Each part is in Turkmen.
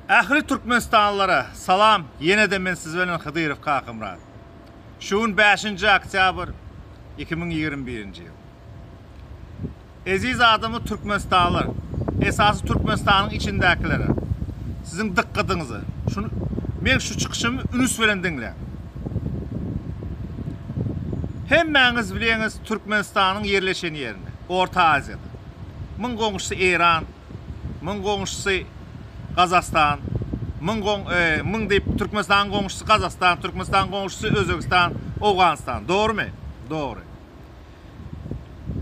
Ähli Türkmenistanlylara salam ýenede men siz bilen Hydyrow Kakamyrat. Şu gün bäşinji oktýabr 2021-nji ýyl. Eziz adamlar Türkmenistanlylar, esasy Türkmenistanyň içindäkilere siziň dykgatyňyzy şuny meň şu çykyşymy ünüs bilen diňläň. Hemmäňiz bilýäňiz Türkmenistanyň ýerleşen ýerini, Orta Aziýada. Muň goňşusy Eýran, Muň goňşusy Gazagystan, muň goň muň diýip Türkmenistanyň goňşusy Gazagystan, Türkmenistanyň goňşusy Özbegistan, Owganystan. Dogrymy? Dogry.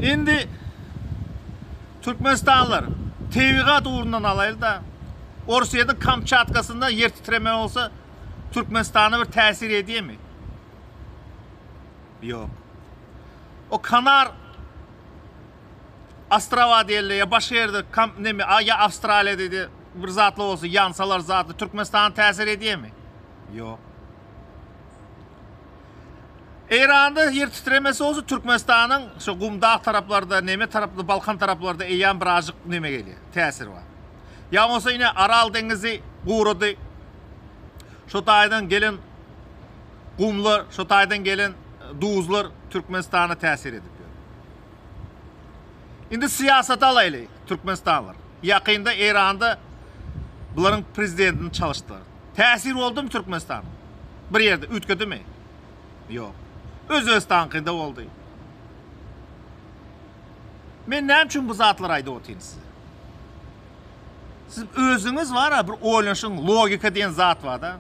Indi Türkmenistanlylar tebigat ugrundan alaýly-da, Orsýetiň Kamçatkasynda ýer titreme bolsa Türkmenistana bir täsir edýärmi? Ýok. O Kanar Ostrova diýeli ýa başga ýerde kam neme a ýa Awstraliýada diýdi bir zatly bolsa ýansalar zatly Türkmenistana täsir edýärmi? Ýok. Eýranda ýer titremesi bolsa Türkmenistanyň şu Gumdag taraplarda, neme tarapda, Balkan taraplarda eýýäm birazjyk neme gelýär, täsir bar. Ýa bolsa ine Aral deňizi gurady. Şo taýdan gelen gumlar, şo taýdan gelen duzlar Türkmenistana täsir edip ýör. Indi syýasaty alaýly, türkmenistanlylar. Ýakynda Eýranda bularyň prezidentini çalyşdylar. Täsir boldumy Türkmenistana? Bir ýerde üýtgedimi? Ýok. Özbegistankyda boldy. Men näme üçin bu zatlary aýdyp otyryn size? Siz özüňiz bar-a bir oýlanyşyň, logika diýen zat bar-da.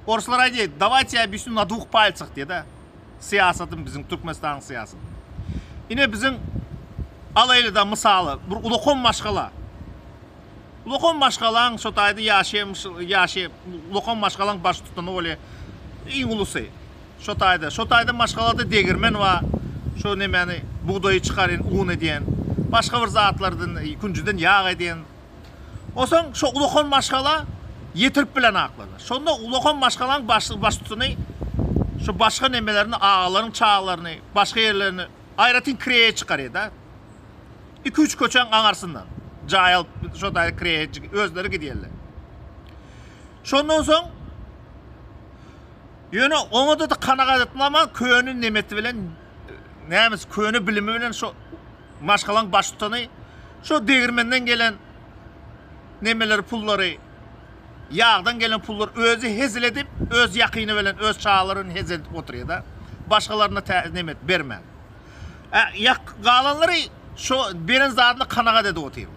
Orslar aýdýar, dawayte ýa obýasnýu na dwuh palsah diýýär-de. Syýasatyny biziň Türkmenistanyň syýasatyny. Ine biziň alaýlyda mysaly bir ulakan maşgala. Ulakan maşgalaň şo taýda ýaşaýan ýaşaýan ulakan maşgalaň baştutany bolýar. Iň ulusy. Şo taýda, şo taýda maşgalada degirmen bar. Şo nemäni bugdaýy çykarýan, un edýän. Başga bir zatlardan künjüden ýag edýän. Onsoň şo ulakan maşgala ýetirip bilen akladylar. Şonda ulakan maşgalaň baştutuny şo başga nemelerini, agalaryň çagalaryny, başga ýerlerini aýratyn kireýe çykarýar-da. Iki-üç köçäň aňarsyndan jaý alyp şo taýda kireýe özleri gidýärler. Şondan soň ýöne oňa-da kanagat etmän köne nemesi bilen nämesi köne bilimi bilen şo Maşgalaň baştutany şo degirmenden gelen nemeleri pullary, ýagdan gelen pullary özi hezil edip, öz ýakyny bilen, öz çagalary bilen hezil edip oturýar-da. Başgalaryna tä neme bermän. Ä, ýak galanlary şo beren zadyna kanagat edip otyrlar.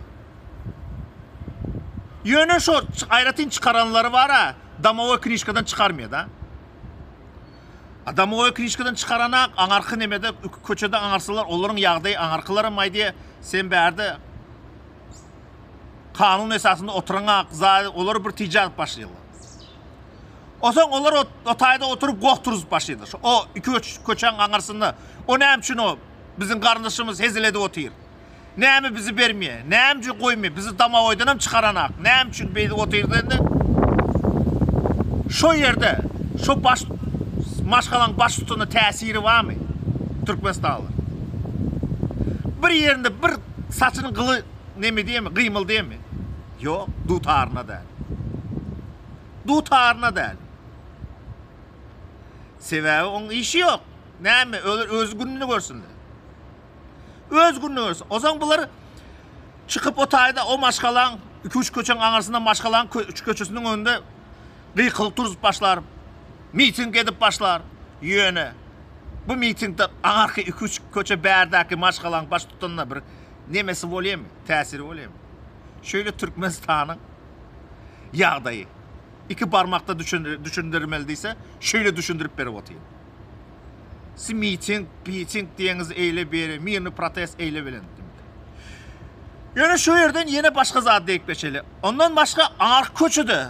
Ýöne şo aýratyn çykaranlary bar-a, domowoý knişkadan çykarmaýar-da. A domowoý knişkadan çykaranak aňarky nemede köçede aňarsylar olaryň ýagdaýy aňarkylaram aýdýa sen bärde kanun esasynda oturaňak zat olar bir tijaret başlaýarlar. Onsoň olar o, o taýda oturyp goh turuzyp başlaýarlar. Şu o iki üç köçäň aňarsynda o näme üçin o biziň garyndaşymyz hezil edip otyr. Näme bizi bermeýär? Näme üçin goýmaýar? Bizi domowoýdan hem çykaranak. Näme üçin beýdip otyr diýende şo ýerde şo baş maşgalaň baştutanyna täsiri barmy? Türkmenistanly. Bir ýerinde bir saçynyň gyly neme diýemi, gymyldymy? Ýok, dutaryna däl. Dutaryna däl. Sebäbi oň işi ýok. Näme, özi gününi görsünler. Öz gününi görsün. Onsoň bular çykyp o taýda o maşgalaň iki-üç köçäň aňyrsynda maşgalaň üç köçesiniň öňünde gykylyk turzup başlar. Miting edip başlar. Ýöne bu mitingde aňarky iki-üç köçe bärdäki maşgalaň baştutanyna bir nemesi bolýarmy, täsiri bolýarmy? Şeýle Türkmenistanyň ýagdaýy. Iki barmakda düşündirmeli diýse, şeýle düşündirip berip otyryn. Si miting, piting diýeňiz eýle beýle, mirny protest eýle bilen. Ýöne şu ýerden ýene başga zat diýip geçeli. Ondan başga aňarky köçede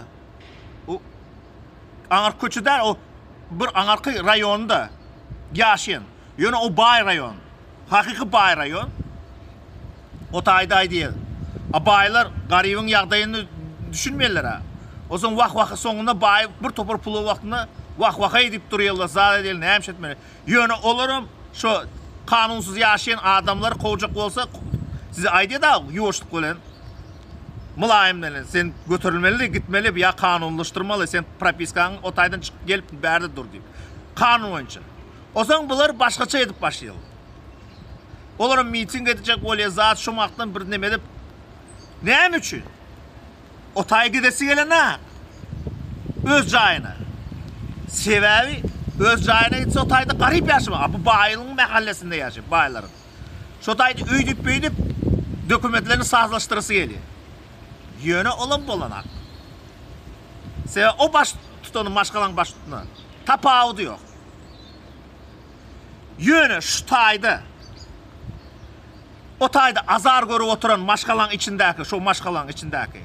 o aňarky köçe däl, o bir aňarky raýonda ýaşaýan. Ýöne o baý raýon. Hakyky baý raýon. O taýda aýdýar. A baýlar garybyň ýagdaýyny düşünmeýärler-ä. Onsoň wah-wahy soňunda baý bir topar pula wagtynda wah-wahaý diýip durýarlar, zat edeli, näme iş etmeli. Ýöne olaram şo kanunsyz ýaşaýan adamlary kowjak bolsa, size aýdýar-da ýuwaşlyk bilen. Mylaýym bilen sen göterilmeli, gitmeli ýa kanunlaşdyrmaly, sen propiskaňy o taýdan çykyp gelip bärde dur diýip. Kanun boýunça. Onsoň bular başgaça edip başlaýarlar. Olaram miting edjek bolýar, zat şu wagtdan bir neme edip. Näme üçin? O taýa gidesi gelenok. Öz jaýyna. Sebäbi öz jaýyna gitse o taýda garyp ýaşamak. A bu baýlygyň mähellesinde ýaşaýar, baýlaryň. Şo taýda öýdüp-beýdip dokumentlerini sazlaşdyrasy gelýär. Ýöne olam bolanak. Sebäbi o baş tutany maşgalaň baş tutany. Tapawudy ýok. Ýöne şu taýda o taýda azar görüp oturan maşgalaň içindäki, şo maşgalaň içindäki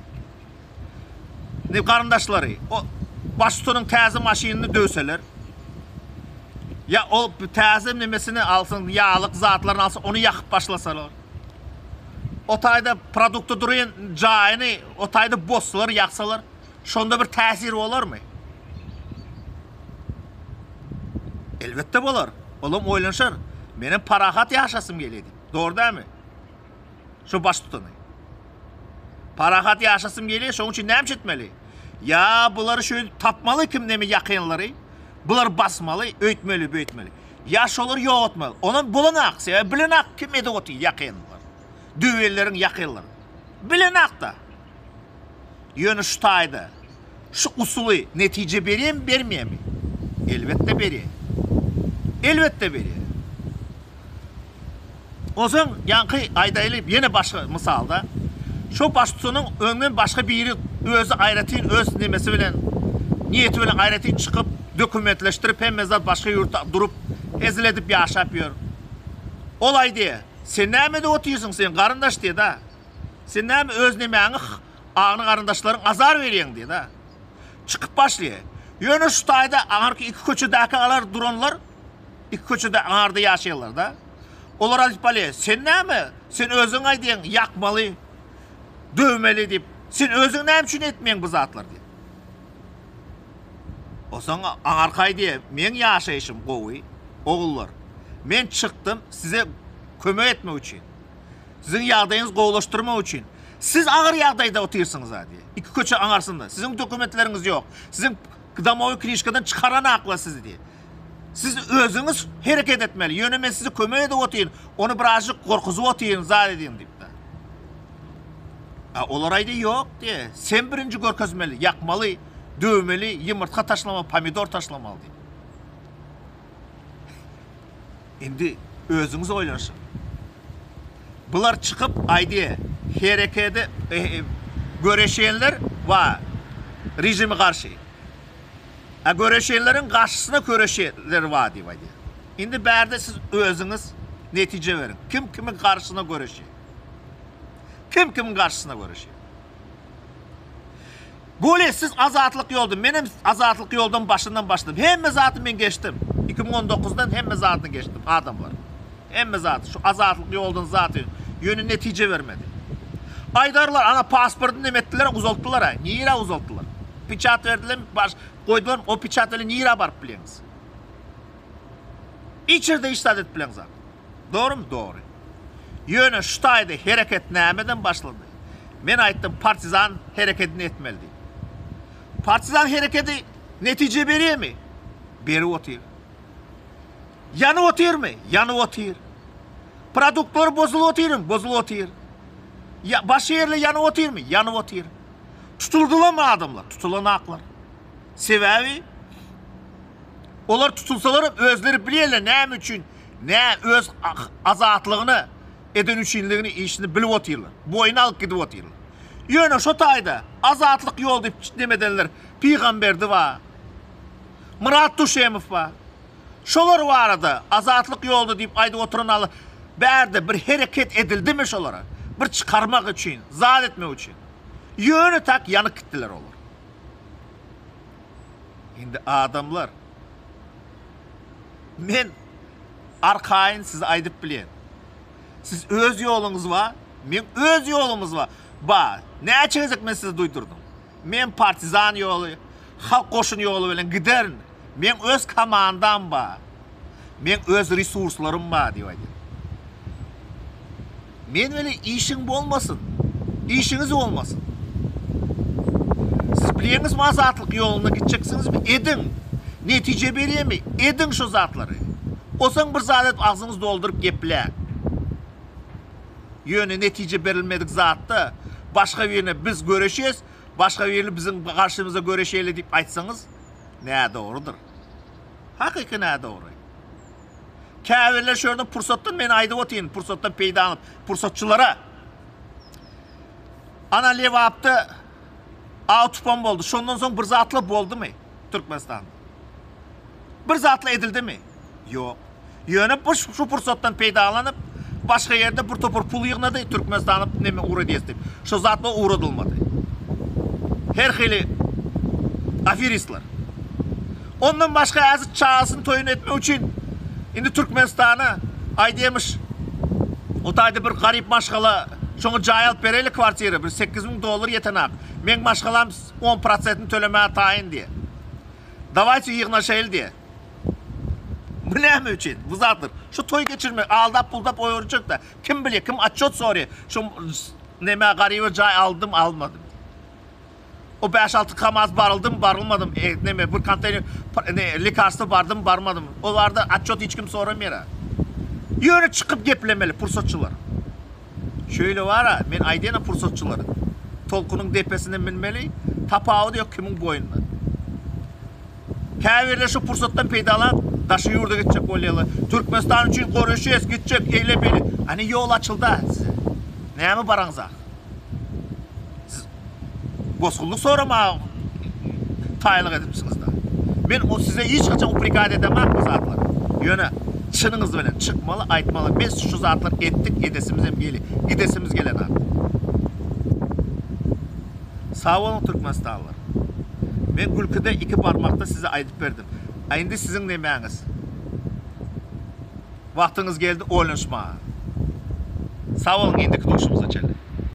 ne garyndaşlary o baştutanyň täze maşynyny döwseler ýa ol täze nemesini alsyn, ýaglyk zatlaryny alsyn, ony ýakyp başlasalar. O taýda produkty durýan jaýyny o taýda bozsalar, ýaksalar, şonda bir täsir bolarmy? Elbetde bolar. Olam oýlanşar. Menem parahat ýaşasym gelýär diýip. Dogry dälmi? Şu baştutany. Parahat ýaşasym gelýär, şonuň üçin näme etmeli? Ýa bulary şöýdüp tapmaly kim neme ýakynlary, bulary basmaly, öýtmeli, beýtmeli. Ýa şolary ýok etmeli. Onam bulanak, sebäbi bilenak kim edip otyr ýakynlar. Döwelleriň ýakynlary. Bilenak-da. Ýöne şu taýda şu usuly netije berýärmi, bermeýärmi? Elbetde berýär. Elbetde berýär. Onsoň ýaňky aýdaýly ýene başga mysalda. Şo baştutanyň öňden başga biri özi aýratyn öz nemesi bilen niýeti bilen aýratyn çykyp dokumentleşdirip hemme zat başga ýurtda durup hezil edip ýaşap ýör. Ol aýdýar, sen näme edip otyrsyň sen garyndaş diýýär-da. Sen näme öz nemäňi agny garyndaşlaryň azar berýäň diýýär-da. Çykyp başlaýar. Ýöne şu taýda aňyrky iki köçedäki alar duranlar iki köçede aňarda ýaşaýarlar-da. Olar aýdyp bolýar, sen näme, sen özüň aýdýaň ýakmaly, döwmeli diýip. Sen özüň näme üçin etmeýäň bu zatlary diýip. Onsoň aňarky aýdýar, meň ýaşaýşym gowy, ogullar. Men çykdym size kömek etmek üçin. Siziň ýagdaýyňyzy gowulaşdyrmak üçin. Siz agyr ýagdaýda otyrsyňyz-a diýýär. Iki köçe aňarsynda. Siziň dokumentleriňiz ýok. Siziň domowy knişkadan çykaranaklar sizi diýýär. Siz özüňiz hereket etmeli. Ýöne men size kömek edip otyryn. Ony birazjyk gorkuzyp otyryn, zat edýin diýipdir. A olar aýdy, ýok diýýär. Sen birinji görkezmeli, ýakmaly, döwmeli, ýumurtga taşlamaly, pomidor taşlamaly diýip. Indi özüňiz oýlanyşyň. Bular çykyp aýdýar, herekede göreşenler bar, režime garşy. A göreşenleriň garşysyna göreşenler bar diýip aýdýar. Indi bärde siz özüňiz netije beriň. Kim kimiň garşysyna göreşýär? Kim kimiň garşysyna göreşýär? Gole siz azatlyk ýolda menem azatlyk ýoldan başyndan başladym hemme zaty men geçdim 2019 dan hemme zatyny geçdim adamlar hemme zaty şu azatlyk ýoldan zaty ýöne netije bermedi aýdarlar ana pasportyny neme etdiler uzaltdylar a nirä uzaltdylar piçat berdiler baş goýdular o piçat bilen nirä baryp bilýäňiz içerde hiç zat edip bileňzok Dogrymy? Dogry. Ýöne şu taýda hereket nämeden başlandy? Men aýtdym partizan herekedini etmeli diýip. Partizan herekedi netije berýärmi? Berip otyr. Ýanyp otyrmy? Ýanyp otyr. Produktlar bozulyp otyrmy? Bozulyp otyr. Ýa başga ýerler ýanyp otyrmy? Ýanyp otyr. Tutuldylarmy adamlar? Tutulanaklar. Sebäbi Olar tutulsalaram özleri bilýärler näme üçin, nä öz azatlygyny eden üçinligini işini bilip otyrlar. Boýun alyp gidip otyrlar. Ýöne şo taýda azatlyk ýol diýip neme edenler Pygamberdi bar. Myrat Duşemow bar. Şolar barada azatlyk ýolda diýip aýdyp oturan al bärde bir hereket edildimi şolara? Bir çykarmak üçin, zat etmek üçin. Ýöne tak ýanyp gitdiler olar. Indi adamlar men arkaýyn size aýdyp bilýän. Siz öz ýoluňyz bar, men öz ýolumyz bar. Ba, näçe gezek men size duýdurdym. Men partizan ýoly, halk goşuny ýoly bilen giderin. Men öz komandam bar. Men öz resurslarym bar diýip aýdýan. Men weli işiň bolmasyn. Işiňiz bolmasyn. Bilýäňizmi azatlyk ýoluna gitjeksiňizmi? Ediň. Netije berýärmi? Ediň şo zatlary. Osaň bir zat edip agzyňyzy dolduryp gepläň. Ýöne netije berilmedik zatda başga birine biz göreşýäs, başga birini biziň garşymyza göreşeli diýip aýtsaňyz nädogrudyr. Hakyky nädogry. Käbirler şu ýerden pursatdan men aýdyp otyryn, pursatdan peýdalanyp, pursatçylara. Ana Lebapda aw tupan boldy. Şondan soň bir zatlar boldumy Türkmenistanda? Bir zatlar edildimi? Ýok. Ýöne bu şu pursatdan peýdalanyp, başga ýerde bir topar pul ýygnady, Türkmenistana neme ugradýas diýip. Şo zatlar ugradylmady. Her hili aferistler. Ondan başga häzir çagasyny toýuny etmek üçin indi Türkmenistana aýdýamyş o taýda bir garyp maşgala şoňa jaý alyp bereli kwartira bir 8000 dollar ýetenak. Meň maşgalam 10 prosentini tölemäge taýyn diýe. Dawayçy ýygnaşaýly diýe. Bu näme üçin? Bu zatlar. Şu toý geçirmek, aldap buldap oýurjak-da. Kim bilýär, kim otçot soraýar. Şu näme garyba jaý aldym, almadym. O 5-6 kamaz baryldym, barylmadym. E, neme bir konteýner ne lekarstwo bardym, barmadym. O barada otçot hiç kim soramaýar. Ýöne çykyp geplemeli pursatçylar. Şeýle bar-a, men aýdýan-a pursatçylara. Tolkunyň depesine münmeli, tapawudy ýok kimiň boýundan. Käbirleri şu pursatdan peýdalanyp, daşary ýurda gitjek bolýarlar. Türkmenistan üçin goreşýäs, gitjek, eýle-beýle. Hany ýol açyldy-a size. Näme baraňzak? Siz bosgunlyk soramaga taýynlyk edipsiňiz-da. Men o size hiç haçan uprikat edemok bu zatlary. Ýöne çynyňyz bilen çykmaly, aýtmaly, biz şu zatlary etdik, edesimiz hem gelýär, gidesimiz gelenok. Sag boluň Türkmenistanlylar. Men gülküde iki barmakda size aýdyp berdim. A indi siziň nemäňiz? Wagtyňyz geldi oýlanyşmaga. Sag boluň indiki duşumyza çenli.